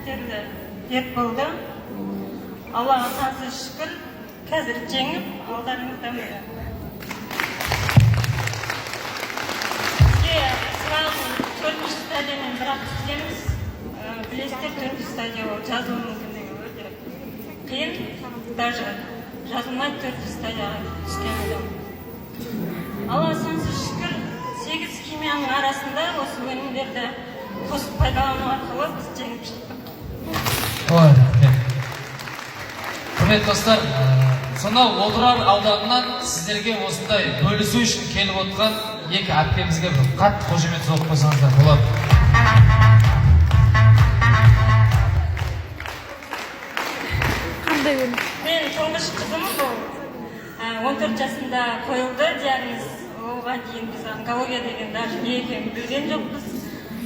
Қатерлі дерт болды. Аллаға сансыз шүкір, қазір жеңіп, алдарыңызда міне. Бізге сразу төртінші стадиямен бірақ түскенбіз. Білесіздер, төртінші стадия ол жазылу мүмкіндігі өте қиын. Даже жазылмайды төртінші стадияға түскен адам. Аллаға сансыз шүкір, 8 химияның арасында осы өнімдерді қосып пайдалану арқылы біз жеңіп шықтық. Ой, рахмет. Құрметті достар, сонау Отырар ауданынан сіздерге осындай бөлісу үшін келіп отқан екі әпкемізге бір қатты қошемет соғып қойсаңыздар болады. Қандай өнім? Мен тұңғыш қызым бұл. 14 жасында қойылды диагноз. Оған дейін біз онкология деген даже не екенін білген жоқпыз,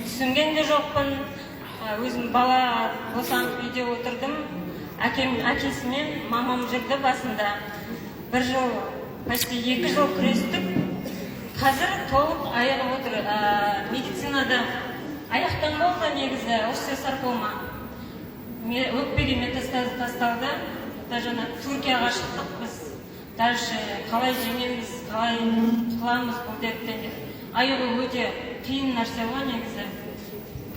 түсінген де жоқпын. Өзім бала босанып үйде отырдым. Әкем, әкесімен мамам жүрді басында. Бір жыл, почти 2 жыл күрестік. Қазір толық айығып отыр. Медицинада аяқтан болды негізі остеосаркома. Өкпеге метастаз тасталды. Даже ана Түркияға шықтық біз. Дальше қалай жеңеміз, қалай құтыламыз бұл дерттен деп. Айығу өте қиын нәрсе ғой негізі,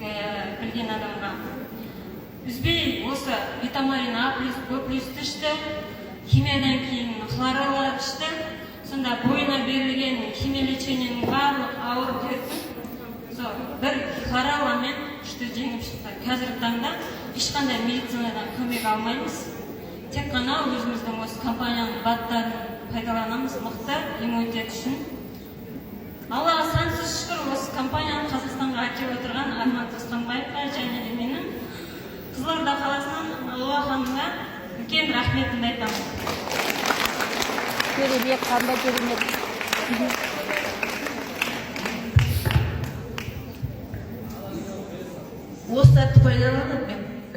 білген адамға. Үзбей осы витамин А плюс, Б плюсті ішті, химиядан кейін хлорелла ішті. Сонда бойына берілген химия лечениенің барлық ауыр дертін сол бір хлорелламен күшті жеңіп шықты. Қазіргі таңда ешқандай медицинадан көмек алмаймыз. Тек қана өзіміздің осы компанияның БАДтарын пайдаланамыз мықты иммунитет үшін. Аллаға сансыз шүкір, осы компанияны Қазақстанға әкеліп отырған Арман Тоқсанбаевқа және де менің Қызылорда қаласынан Алуа ханымға үлкен рахметімді айтамын. Керемет, қандай керемет. Осы сәтті пайдаланып